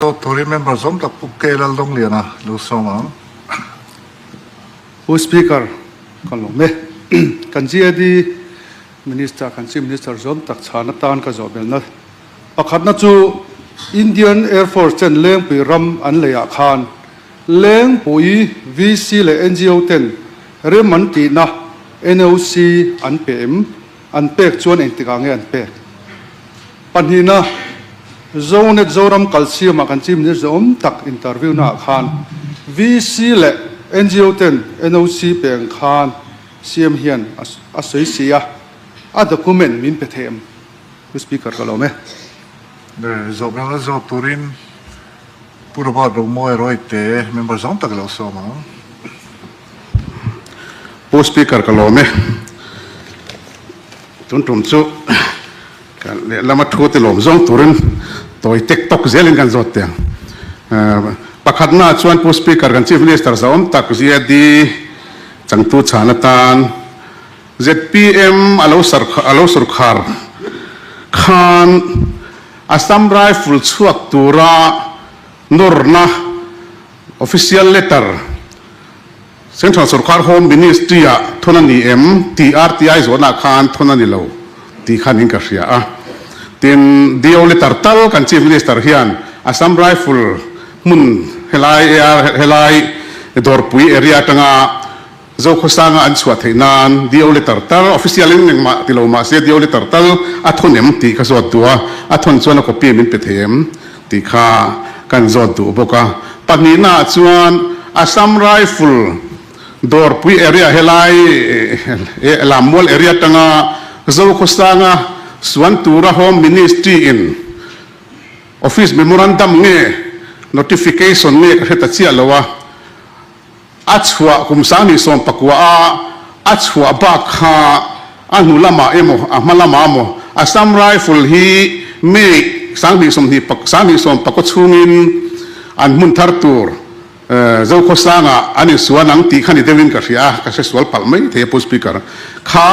Zawt turin member zawm tak Pu K Laldawngliana lo sawm ang. Pu Speaker, ka lawm e. Kan GAD Minister, kan Chief Minister zawm tak chhan atan ka zawh belhna pakhatna chu Indian Air Force ten Lengpui ram an leiah khan Lengpui VC leh NGO ten rem an tihna NOC an pe em? An pek chuan engtikah nge an pek? Pahnihna, Zonet Zoram kalsiamah kan Chief Minister awm tak interview naah khan VC leh NGO ten NOC pe ang khan CM hian a sawi si a, a document min pe thei em? Pu Speaker ka lawm e. Zawhna zawt turin Pu Robert Romawi Royte member zawng tak lo sawm ang. Pu Speaker ka lawm e. Tun tum chu kan lehlama thu te lawm zawng turin tawi tek tawk zelin kan zawt teh ang. Pakhatna chuan Pu Speaker kan Chief Minister zahawm tak GAD changtu chhan atan zpm a lo a lo surkhar khan Assam Rifle chhuak tura nawrna Official letter, Central Sorkar Home Ministry ah thawn a ni em tih RTI zawhna khan thawn a ni lo tih khan in ka hria a. Tin, DO letter tal kan Chief Minister hian Assam Rifle hmun helai AR helai Dawrpui area atanga Zokhawsanga an chhuah theih nan DO letter tal official in engmah ti lo mahse DO letter tal a thawn em tih ka zawt duh a, a thawn chuan a copy min pe thei em? Tih kha kan zawt duh bawk a. Pahnihnaah chuan Assam Rifle Dawrpui area helai Lammual area atanga Zokhawsanga suan tura Home Ministry in Office Memorandum nge Notification nge ka hre ta chiah lo a, a chhuah kum 2019 a a chhuah bak kha a hnu lamah emaw a hma lamah emaw Assam Rifle hi May 2020 chhungin an hmun thar tur Zokhawsangah an insuan ang tih kha ni deuhin ka hria a, ka hre sual palh mai thei a Pu Speaker. Kha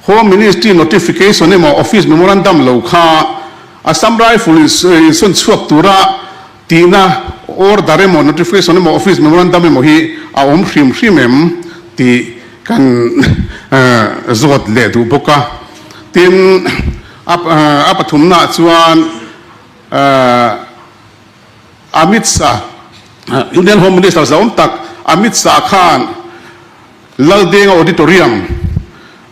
Home Ministry notification emaw Office Memorandum lo kha Assam Rifle insawn chhuak tura Tihna order emaw notification emaw office memorandum emaw hi a awm hrim hrim em tih kan zawt leh duh bawk a. Tin, a pathumnaah chuan Amit Shah, Union Home Minister zahawm tak Amit Shah khan Laldenga Auditorium,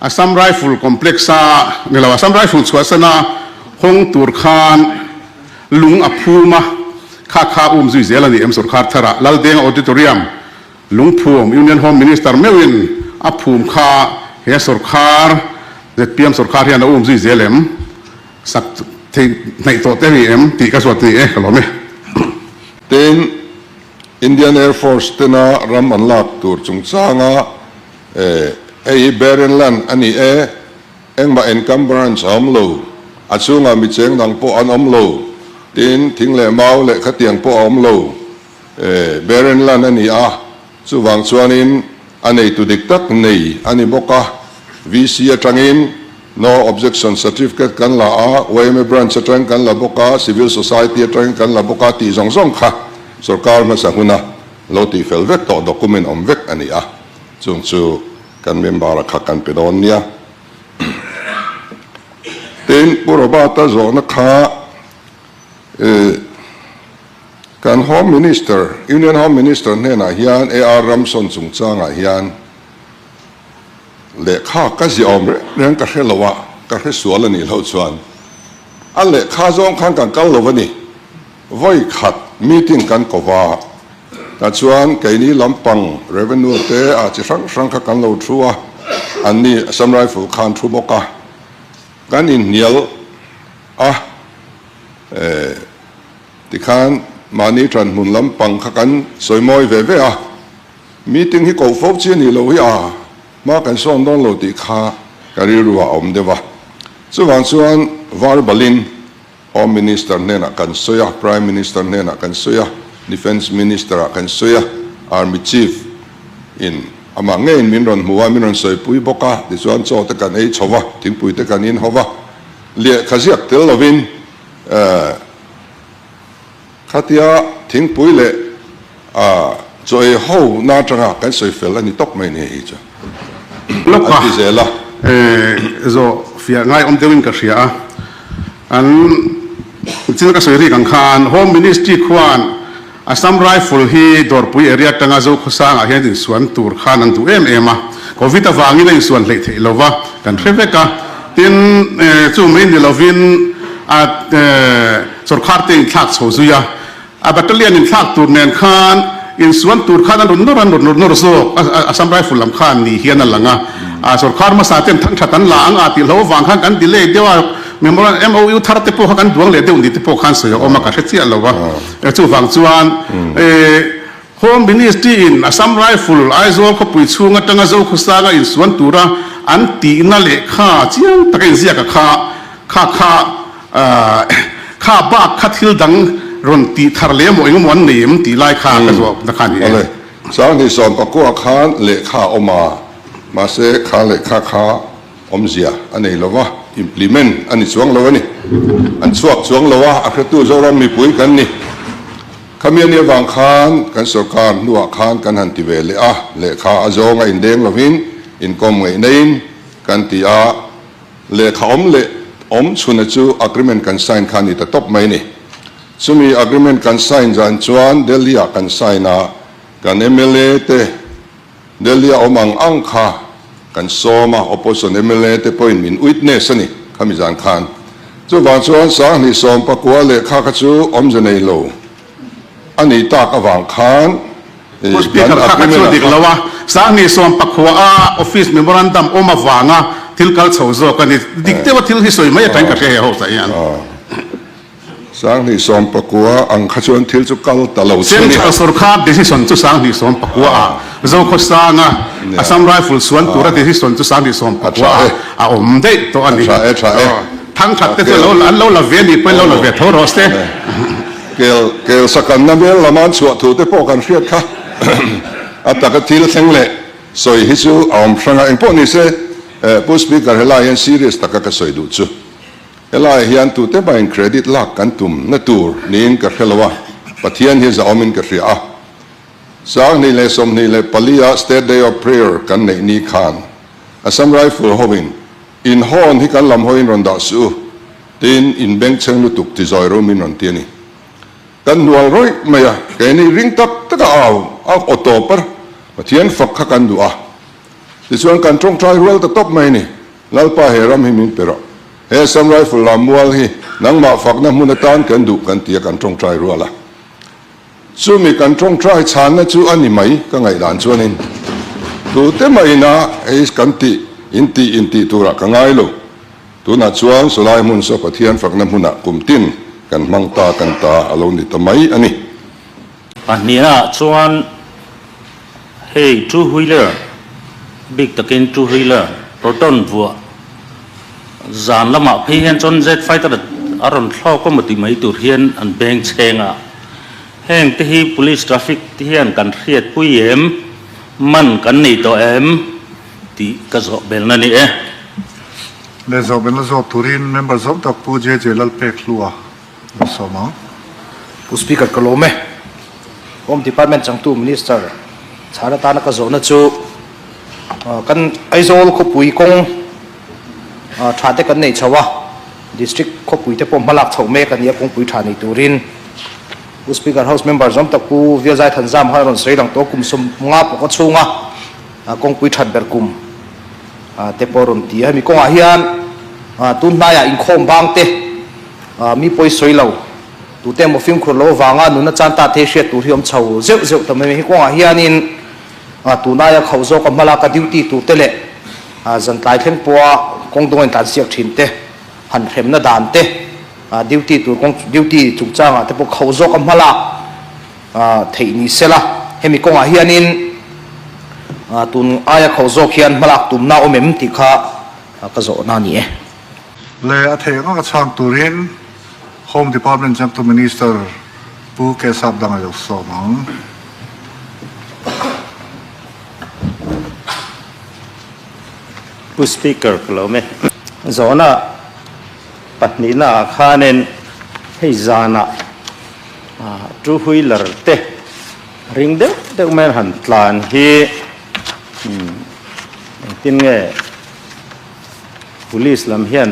Assam Rifle Complex-a ni lo, Assam Rifle chhuahsana hawng tur khan lung a phum a, kha kha um zui zel a ni em sorkar tharah Laldenga Auditorium lungphum Union Home Minister meuhin a phum kha he sorkar zpm sorkar hian a um zui zel em sak theih hnaih tawh te a ni em tih ka zawt ni e ka lawm e. Tin, Indian Air Force tena ram an lak tur chungchanga hei hi barren land a ni e, engmah encumbrance a awm lo, a chhungah mi cheng dang pawh an awm lo, tin thing leh mau leh khatiang pawh a awm lo, barren land a ni a, chuvang chuanin a neitu dik tak nei a ni bawk a, VC atangin No Objection Certificate kan la a, yma Branch atangin kan la bawk a, Civil Society atangin kan la bawk a tih zawng zawng kha sorkar hmasa huna lo tihfel vek tawh document awm vek a ni a, chung chu kan member-a kha kan pe dawn nia. Tin, Pu Robert-a zawhna kha kan Home Minister, Union Home Minister hnenah hian AR Ramson chungchangah hian, Lehkha ka ziah awm reng reng ka hre lo a, ka hre sual a nih loh chuan a lehkha zawng khan kan kal lo a ni. Vawi khat meeting kan ko va, tah chuan keini lampang revenue te ah chi hrang hrang kha kan lo thu a, anni Assam Rifle khan thu bawk a, kan inhnial a, tikhan mahni ṭanhmun lampang kha kan sawi mawi ve ve a. Meeting hi koh fo chi a nih loh hi a, hma kan sawn dawn lo tih kha ka rilru ah a awm deuh a. Chuvang chuan verbalin Home Minister hnenah kan sawi a, Prime Minister hnenah kan sawi a, Defence Minister ah kan sawi a, Army Chief in amah ngeiin min rawn hmu a, min rawn sawipui bawk a, tichuan chaw te kan ei chho va, thingpui te kan in ho va, lehkha ziak tel lovin eh. Khatia thingpui leh a chaw ei ho na atanga kan sawi fel a ni tawp mai ni hei chu Lawk an a, ti zel a. Zawh fiah ngai awm deuhin ka hria a, an chin ka sawi rik ang khan Home Ministry khuan Assam Rifle hi Dawrpui area atanga Zokhawsangah hian insuan tur khan an duh em em a, Covid avangin a insuan hleih theih lo va, kan hre vek a. Tin, chu mai ni lovin a sawrkhar te inthlak chho zui a, a battalion inthlak tur nen khan insuan tur khan an rawn nawr an rawn nawr nawr zawk a, Assam Rifle lam khan ni hian a lang a, a sawrkhar hmasa ten thangthat an la ang a tih hlo avang khan kan delay deuh a, memorandum MOU thar te pawh kha kan duang leh deuh ni te pawh khan sawi a awm a, ka hre chiah lo a. Chuvang chuan Home Ministry in Assam Rifle Aizawl khawpui chhung atanga Zokhawsanga insuan tura an tihna lehkha chiang taka inziak a kha kha kha kha bak kha thil dang rawn tih thar leh emaw engemaw an nei em tih lai kha ka zawhna kha a ni e. Awle, Sanghnih Sawmpakua khan lehkha a awm a, mahse kha lehkha kha Awmzia a nei lo va, implement a ni chuang lo a ni. An chhuak chuang lo a, a hretu Zoram mipui kan ni. Khami a nih avang khan kan sorkar hnuah khan kan han ti ve leh a, lehkha a zawng a indeng lovin inkawm ngaih naiin kan ti a, lehkha awm leh awm chhuna chu agreement kan sign kha a ni ta tawp mai a ni. Chumi agreement kan sign zan chuan Delhi-ah kan sign a, kan mla te, Delhi a awm ang ang kha kan sawm a, opposition mla te pawhin min witness a ni khami zan khan. Chuvang chuan Sanghnih 19 lehkha kha chu awmze nei lo a nih tak avang khan Pu Speaker kan kha kha chu agreement a ah dik kha lo a, Sanghnih 19 a office memorandum awm avanga thil kal chho zawk a ni. Dik deuha thil hi sawi mai atangin ka hria he house ah hian. 2019 ang kha chuan thil chu kal ta lo che ni. Central sorkar decision chu 2019 ah Zokhawsanga Assam Rifle suan tura decision chu 2019 ah a awm daih tawh a ni. Thangthat te chu an lo la ve a nih pawhin lo la ve tho rawh se. Kel kel sakanna mel lama an chhuah thu te pawh kan hriat kha a taka thil thleng leh sawi hi chu a awm hrang a, engpawh ni se Pu Speaker helai hian serious taka ka sawi duh chu. Helaiah hian tute mahin credit lak kan tum na tur niin ka hre lo a, Pathian hi zahawmin ka hria a. 2024 a State Day of Prayer kan neih ni khan Assam Rifle hovin in hawn hi kan lam hawiin rawn dah suh u tiin in bengchheng lutuk ti zawi rum in rawn ti a ni. Kan hnual rawih mai a, keini ring tak taka au a aw tawp a, Pathian fak kha kan duh a. Tichuan kan tawngtai rual ta tawp mai a ni. Lalpa he ram hi min pe rawh. He Assam Rifle lam mual hi nangmah fakna hmun atan kan duh kan ti a kan tawngtai rual a. Chumi kan tawngtai chhanna chu a ni mai ka ngaihdan chuanin tute maina hei kan tih in tih in tih turah ka ngai lo. Tunah chuan sawlai hmun saw Pathian fakna hmunah kum tin kan hmang ta kan ta a lo ni ta mai a ni. Pahnihnaah chuan hei two wheeler bik takin two wheeler proton vuah zan lamah phei hian chuan jet fighter a rawn thlawk emaw tih mai tur hian an beng chheng a, heng te hi police traffic te hian kan hriatpui em, man kan nei tawh em tih ka zawh belna ni e. Leh zawh belna zawk turin member zawm tak Pu JJ Lalpekhlua. Ka sawm ang. Pu Speaker ka lawm e. Home Department changtu Minister chhan atana ka zawhna chu kan Aizawl khawpui kawng tha te kan nei chho a, District khawpui te pawh hmalak chhoh mek a ni a kawngpui tha nei turin. Pu Speaker House Member zawm tak Pu Vialzai Thanzam khan a rawn sawi lang tawh a, kum 50 pawh ka chhunga kawngpui that ber kum te pawh a rawn ti a. Hemi kawngah hian tun hnaiah inkhawm bang te Mi pawi sawi lo, tute emaw fimkhur lo avanga nuna chan ta thei hriat tur hi awm chho zeuh zeuh ta mai mai. Hi kawngah hianin tunaia khauh zawka hmalaka duty tur te leh zantlai thleng pawha kawng dawng in tlansiak thin te, han hremna dan te, duty tur kawng duty chungchangah te pawh khauh zawka hmalak theih ni sela. Hemi kawngah hianin tun aia khauh zawk hian hmalak tumna awm em tih kha ka zawhna a ni e. Leh a theih anga chhang turin Home Department changtu Minister Pu Kesap dang a lo sawm ang. Pu Speaker ka lo me. Zawhna pahnihna ah khanin hei zanah. Two wheeler te ring deuh deuh mai an han tlan hi engtin nge police lam hian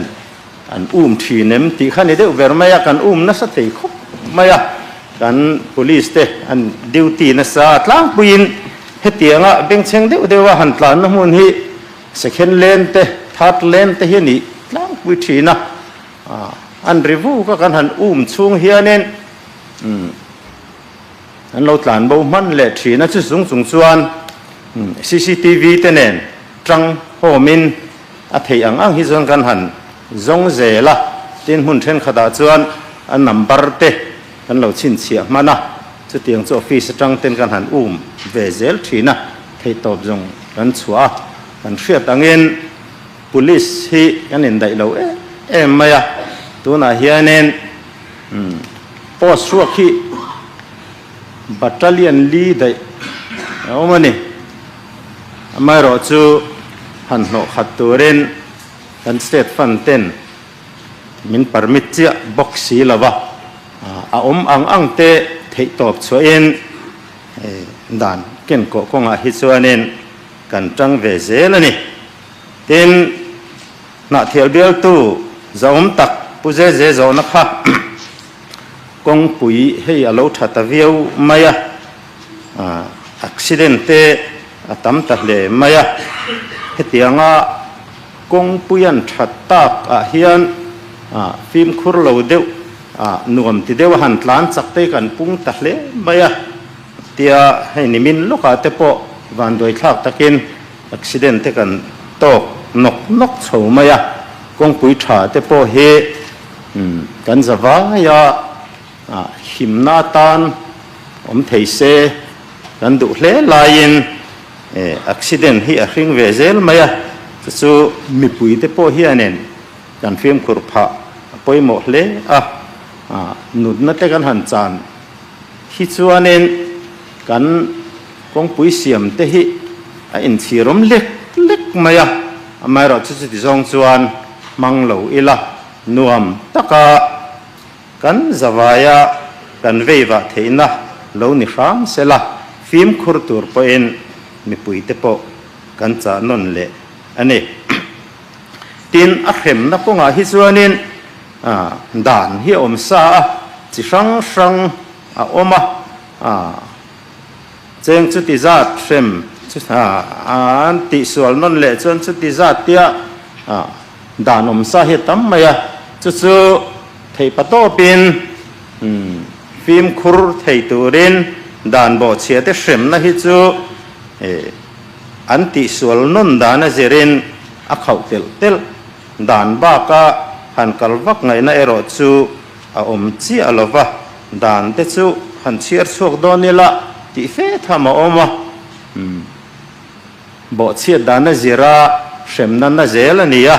an um thin em tih kha ni deuh ber mai a, kan um nasa thei khawp mai a, kan police te an duty nasa tlangpuiin hetianga bengchheng deuh deuh a han tlanna hmun hi second lane te third lane te hi a nih tlangpui thin a. An ri vuk a kan han um chhung hianin an lo tlan bo hman leh thin a, chu chung chung chuan cctv te nen tang hawmin a theih ang ang hi chuan kan han zawng zel a, tin hmun thenkhatah chuan a number te kan lo chhinchhiah hman a, chutiang chu office atang ten kan han um ve zel thin a, theihtawp zawng kan chhuah a, kan hriat angin. Police hi kan indaih lo em em mai a, tunah hianin post ruak hi battalion li daih a awm a ni. Amaherawh chu han hnawh khat turin kan state fund ten min permit chiah bawk si lo va, a awm ang ang te theihtawp chhuahin dan kenkawh kawngah hi chuanin kan tang ve zel a ni. Tin, Hnahthial bialtu zahawm tak Pu Zeze zawhna kha kawngpui hei a lo tha ta viau mai a, accident te a tam ta hle mai a. Hetianga kawngpui an that tak ah hian fimkhur lo deuh nuam ti deuh a han tlan chak te kan pung ta hle mai a. Tia hei nimin lawkah te pawh vanduai thlak takin Accident te kan tawk nawk nawk chho mai a, kawngpui tha te pawh hi kan za vai a, himna atan awm thei se kan duh hle laiin accident hi a hring ve zel mai a, chu chu mipui te pawh hianin kan fimkhur phah a pawimawh hle a, nutna te kan han chan hi chuanin kan Kawngpui siam te hi a inchhirawm lek lek mai a, amaherawh chu chuti zawng chuan hmang lo ila nuam taka kan zavaia kan veivah theihna lo ni hram sela fimkhur tur pawhin mipui te pawh kan chah nawn leh a ni. Tin, a hremna kawngah hi chuanin dan hi a awm sa a, chi hrang hrang a awm a. Cheng chuti zat hrem chu an tihsual nawn leh chuan chuti zat tia dan awm sa hi a tam mai a, chu chu theih pa tawpin fimkhur thei turin dan bawhchhia te hremna hi chu an tihsual nawn dan a zirin a khauh telh telh dan baka han kal vak ngaihna erawh chu a awm chiah lo va, dan te chu han chhiar chhuak dawn ila tih fe tham a awm a, umm bawhchhiat dan a zir a, hremna na zel a ni a,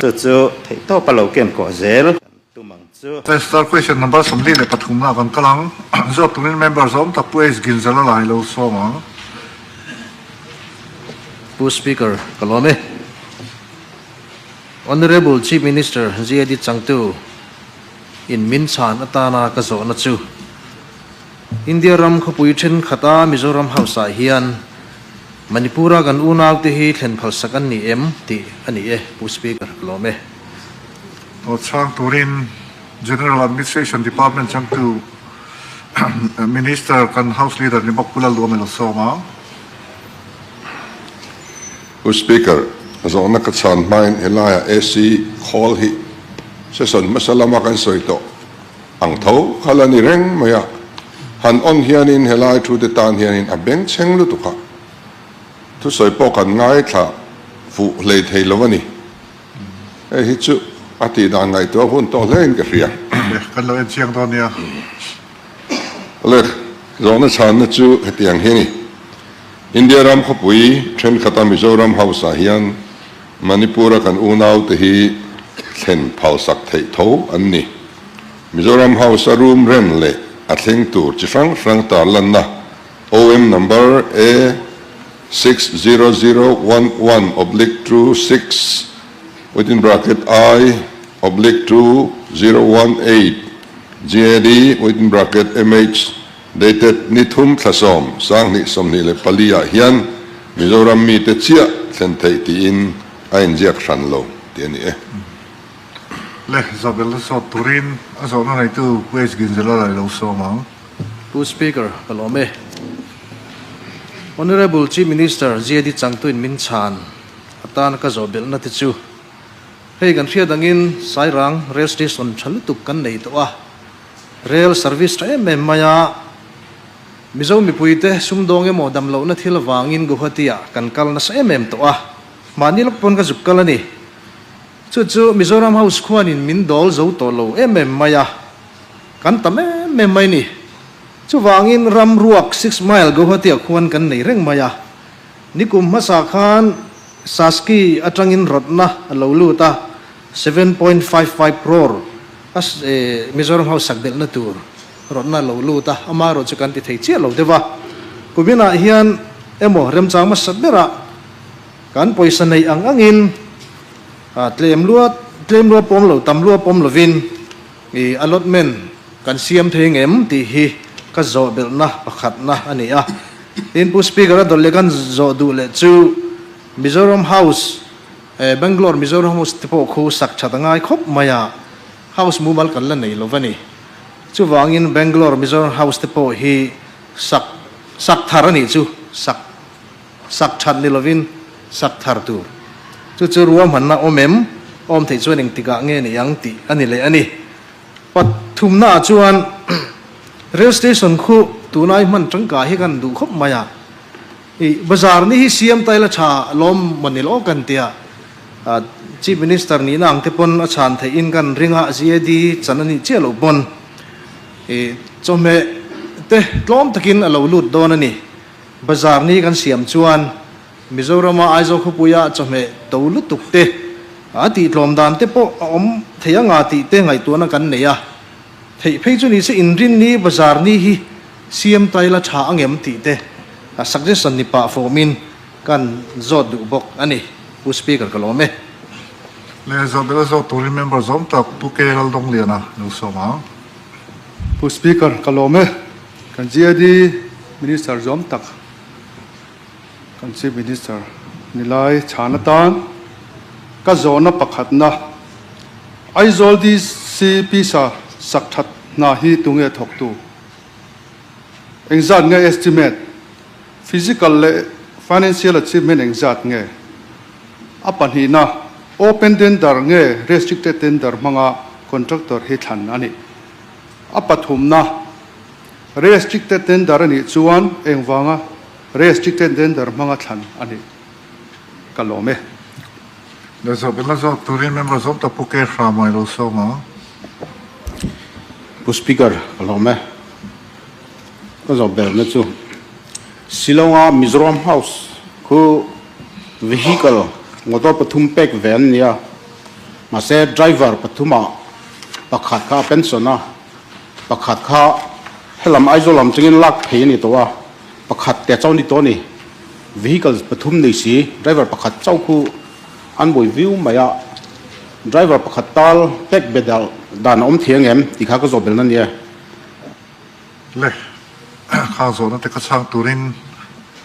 chu chu theihtawp a lo ken kawh zel kan tum ang chu. Star question number 43 na kan kal ang. Zawt turin member zawm tak Pu H Ginzal a lai lo sawm ang. Pu Speaker, ka lawm e. Honourable Chief Minister GAD Changtu in min chhan atana ka zawhna chu India ram khawpui thenkhat a Mizoram House ah hian Manipur a kan unau te hi thlen phalsak an ni em tih a ni e Pu Speaker ka lawm e. Aw chhang turin General Administration Department changtu Minister kan House Leader ni bawk Pu Lalduhawm ilo sawm ang. Pu Speaker, zawhna ka chhan hmain helaiah AC khawl hi session hmasa lama kan sawi tawh ang tho kha la ni reng mai a, han on hianin helai thu te tan hianin a bengchheng lutuk a, thusawi pawh kan ngaithla fuh hlei thei lo a ni. Hei hi chu a tih dan ngaihtuah hun tawh hlein ka hria. Kan lo en chiang dawn nia. Leh, zawhna chhanna chu hetiang hi a ni. India ram khawpui thenkhat a Mizoram House ah hian Manipur a kan unaute hi thlen phalsak theih tho an ni. Mizoram House a room rent leh a thleng tur chi hrang hrang tarlanna OM number A 60011 oblique 26 within bracket I oblique 2018. GAD, within bracket, MH, dated ni thum thla sawm, 2024 ah hian Mizoram mite chiah thlen theih tiin a inziak hran lo tih a ni e. Le, Zabel zawt turin a zawhna neitu Pu H. Ginzela lai lo sawm ang. Pu Speaker, ka lawm e. Honourable Chief Minister GAD changtuin min chhan atan ka zawh belhna te chu hei kan hriat angin Sairang Rail Station tha lutuk kan nei tawh a, Rail service tha em em mai a, Mizo mipuite sumdawng emaw damlohna thil avangin Guwahati ah kan kal nasa em em tawh a, mahni lawk pawn ka zuk kal a ni. Chu chu Mizoram House khuanin min dawl zo tawh lo em em mai a, kan tam em em mai ni. Chuvangin ram ruak Six Mile Guwahati ah khuan kan nei reng mai a. Nikum hmasa khan Saski atangin rawtna a lo lut a, 7.55 crore a Mizoram House sak belhna tur rawtna a lo lut a, amaherawh chu kan ti thei chiah lo deuh a. Kuminah hian emaw remchang hmasa berah Kan pawisa neih ang angin tlem lua tlem lua pawm lo tam lua pawm lovin i allotment kan siam thei ngem tih hi ka zawh belhna pakhatna a ni a. Tin, Pu Speaker a dawlh leh kan zawh duh leh chu Mizoram House, Bangalore Mizoram House te pawh khu sak that a ngai khawp mai a, House mumal kan la nei lo va ni. Chuvangin Bangalore Mizoram House te pawh hi sak sak thar a nih chu sak Sak that ni lovin sak thar tur. Chu chu ruahmanna awm em? Awm theih chuan engtikah nge ni ang tih a ni leh a ni. Pathumnaah chuan Rail Station khu tunai hman tangkai hi kan duh khawp mai a. Ih, bazar ni hi siam taila tha lawm maw ni lo kan tia. Chief Minister nihna ang te pawn a chhan theih in kan ring a, GAD chan a nih chiah loh pawn ih chawhmeh te tlawm takin a lo lut dawn a ni. Bazar ni kan siam chuan Mizorama Aizawl khawpuia chawhmeh to lutuk te, a tihtlawm dan te pawh a awm thei anga tih te ngaihtuahna kan nei a. Theih phei chu nise inrin ni bazar ni hi siam taila tha angem tih te suggestion ni pah fawmin kan zawt duh bawk a ni. Pu Speaker ka lawm e. Le zawt bela zawt turin member zawm tak Pu K Laldawngliana lo sawm ang. Pu Speaker ka lawm e. Kan GAD Minister zawm tak kan Chief Minister ni lai chhan atan ka zawhna pakhatna Aizawl DC pisa sak that hna hi tunge thawktu? Engzat nge estimate? Physical leh financial achievement engzat nge? A pahnihna open tender nge restricted tender hmanga contractor hi thlan a ni. A pathumna, Restricted tender a nih chuan engvanga restricted tender hmanga thlan a nih ka lawm e. Lehzawhbelna zawk turin member zawm tak Pu K. Hramai lo sawm ang. Pu Speaker, ka lawm e. Ka zawhbelna chu Shillong-a Mizoram House khu vehicle motor pathum pek ve an nia. Mahse driver pathumah pakhat kha a pension a, pakhat kha helam Aizawl lam chungin lak phei a ni tawh a, pakhat te chauh a ni tawh a ni. Vehicle pathum nei si driver pakhat chauh khu an buai viau mai a, driver pakhat tal pek be dan a awm thei angem tih kha ka zawh belna a ni e. Le, kha zawhna te kha chhang turin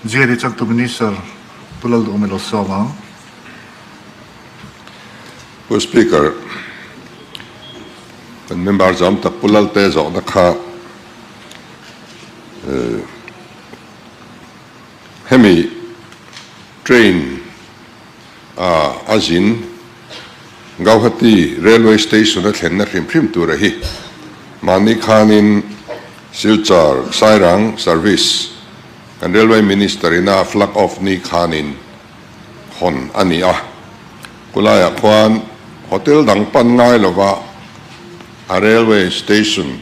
GAD changtu Minister Pu Lalduhawm i lo sawm ang. Pu Speaker, kan member zam tak Pu Lalte zawhna kha hemi train a a zin Gauhati railway station a thlenna hrim hrim tura hi mahni khanin Silchar Sairang service kan railway minister ina flag off ni khanin hawn a ni a. Khulaiah khuan hotel dang pan ngai lova a railway station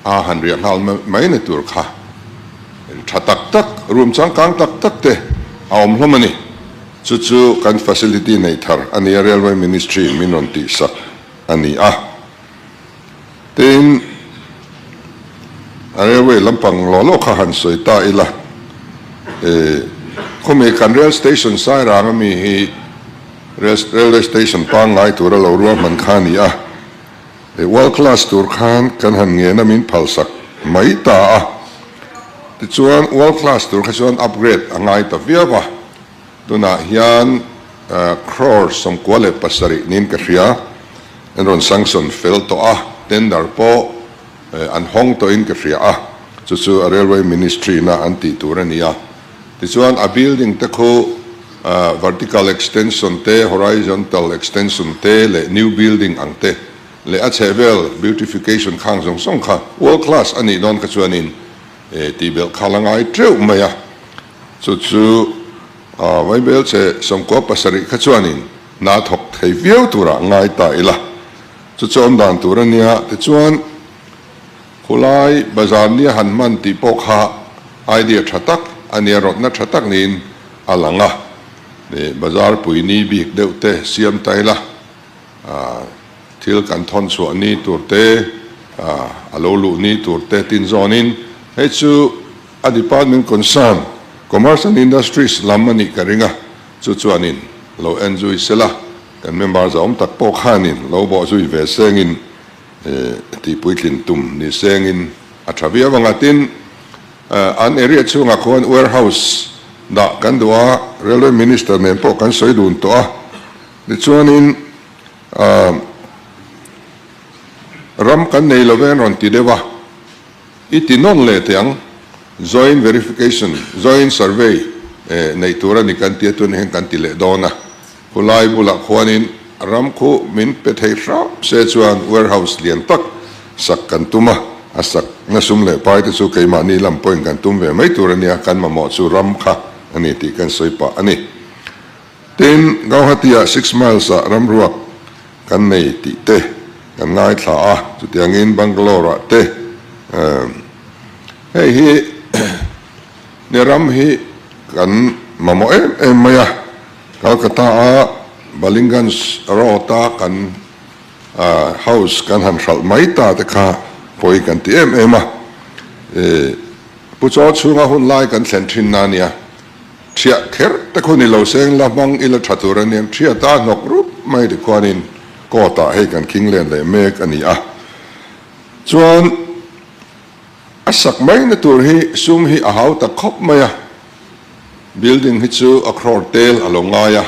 a han riah nghal mai na tur kha tha tak tak, room changkang tak tak te a awm hlawm a ni. Chu chu kan facility nei thar a ni a, Railway Ministry in min rawn tihsak a ni a. Tin, a railway lampang law law kha han sawi ta ila, e, khawmi kan rail station Sairang ami hi railway station pangngai tura lo ruahman kha a ni a. World class tur khan kan han ngen a min phalsak mai ta a. Tichuan world class tur kha chuan upgrade a ngai ta viau a. Tunah hian crore 97 niin ka hria. An rawn sanction fel tawh a, tender pawh an hawng tawhin ka hria a. Chu chu a Railway Ministry na an tih tur a ni a. Tichuan a building te khu vertical extension te, horizontal extension te leh new building ang te leh a chhehvel beautification khang zawng zawng kha world class a nih dawn kha chuanin tih belh kha la ngai teuh mai a. Chu chu Vaibel che 97 kha chuanin hna thawk thei viau turah ngai ta ila. Chu chu awm dan tur a nia. Tichuan Khulai bazar nia han hman tih pawh kha idea tha tak a nia, rawtna tha tak niin a lang a. Bazar pui ni bik deuh te siam ta ila, thil kan thawn chhuah ni tur te, a lo luh ni tur te tin zawnin hei chu a department concern Commerce and Industries lam a nih ka ring a, chu chuanin lo en zui sela, kan member zahawm tak pawh khanin lo bawh zui ve sengin tih puitlin tum ni sengin a tha viau ang a. Tin, an area chhungah khuan warehouse dah kan duh a, Railway Minister nen pawh kan sawi dun tawh a. Tichuanin ram kan nei lo ve an rawn ti deuh a, i ti nawn leh teh ang, joint verification, joint survey neih tur a ni kan tia tunah hian kan ti leh dawn a. Khulai bulah khuanin ram khu min pe thei hrap se chuan warehouse lian tak sak kan tum a, a sak na sum leh pai te chu keimahni lam pawhin kan tum ve mai tur a nia, kan mamawh chu ram kha a ni tih kan sawi pah a ni. Tin, Gauhati-ah 6 miles-ah ram ruak kan nei tih te kan ngaithla a, chutiangin Bangalore-ah te hei hi ni ram hi kan mamawh em em mai a. Calcutta-a Ballygunge Road-a kan house kan han hralh mai ta te kha pawi kan ti em em a. Pu Chaw chhunga hun lai kan thlen thin na nia. Thiah kher te khu ni lo seng la hmang ila tha tur a nia. Thiah ta hnawk rup mai ti khuanin court-ah hei kan khing len leh mek a ni a. Chuan a sak mai na tur hi sum hi a hau ta khawp mai a. Building hi chu a crore tel a lo ngai a,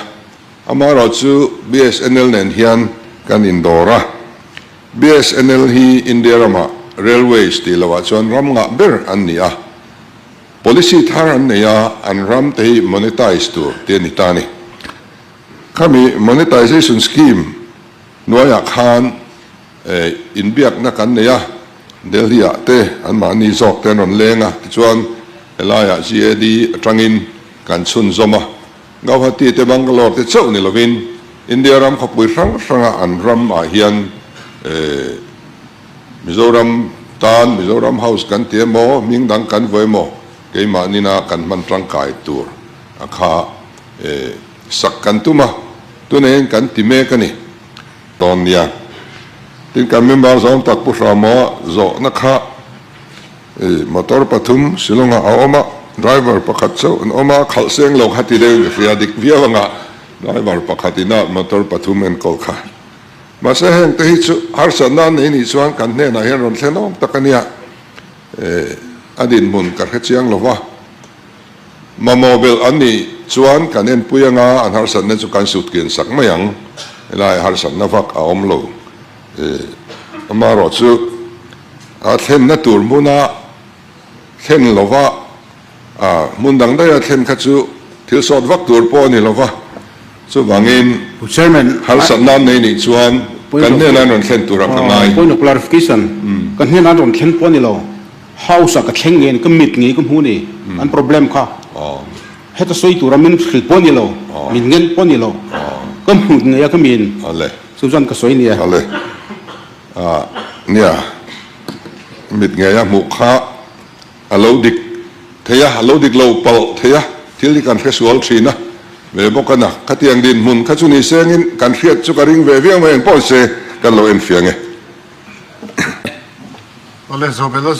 amaherawh chu BSNL nen hian kan indawr a. BSNL hi India ramah Railways tih lohah chuan ram ngah ber an ni a. Policy thar an nei a, an ram te hi monetize tur tih a ni ta a ni. Khami monetization scheme hnuaiah khan Inbiakna kan nei a, Delhi-ah te anmahni zawk te an rawn leng a, tichuan helaiah GAD atangin kan chhunzawm a. Gauhati te Bangalore te chauh ni lovin India ram khawpui hrang hranga an ram ah hian Mizoram tan Mizoram House kan ti emaw, hming dang kan vaw emaw keimahnin-a kan hman tangkai tur a kha sak kan tum a, tunah hian kan ti mek a ni. Dawn nia. Tin kan member zawng tak Pu Hrama zawhna kha i motor pathum Shillong-ah a awm a, driver pakhat chauh an awm a, khalh seng lo kha ti deuhin ka hria dik viau anga driver pakhat ina motor pathum enkawl kha. Mahse heng te hi chu harsatna an nei nih chuan kan hnenah hian rawn thlen awm tak a nia. A dinhmun ka hre chiang lo va. Mamawh belh an nih chuan kan enpui anga an harsatna chu kan sutkian sak mai ang. Helai harsatna vak a awm lo. Amaherawh chu a thlenna tur hmuna thlen lova hmun dang daiha thlen kha chu thil sawt vak tur pawh a ni lova. Chuvangin harsatna an nei nih chuan kan hnenah an rawn thlen tur ang ka ngai. Point of clarification, Kan hnenah an rawn thlen pawh a ni lo. House ah ka thleng ngei a ni, ka mit ngei ka hmu a ni, an problem kha. Heta sawi tura min hrilh pawh a ni lo, min ngen pawh a ni lo, ka hmuh ngei a ka min, chu chuan ka sawi nia. Ale, nia, mit ngei a hmuh kha a lo dik thei a, a lo dik lo palh thei a, thil hi kan hre sual thin a, ve bawk a na, khatiang dinhmun kha chu ni sengin kan hriat chu ka ring ve viau mai, engpawh se kan lo enfiah nge. Awle, Zobela.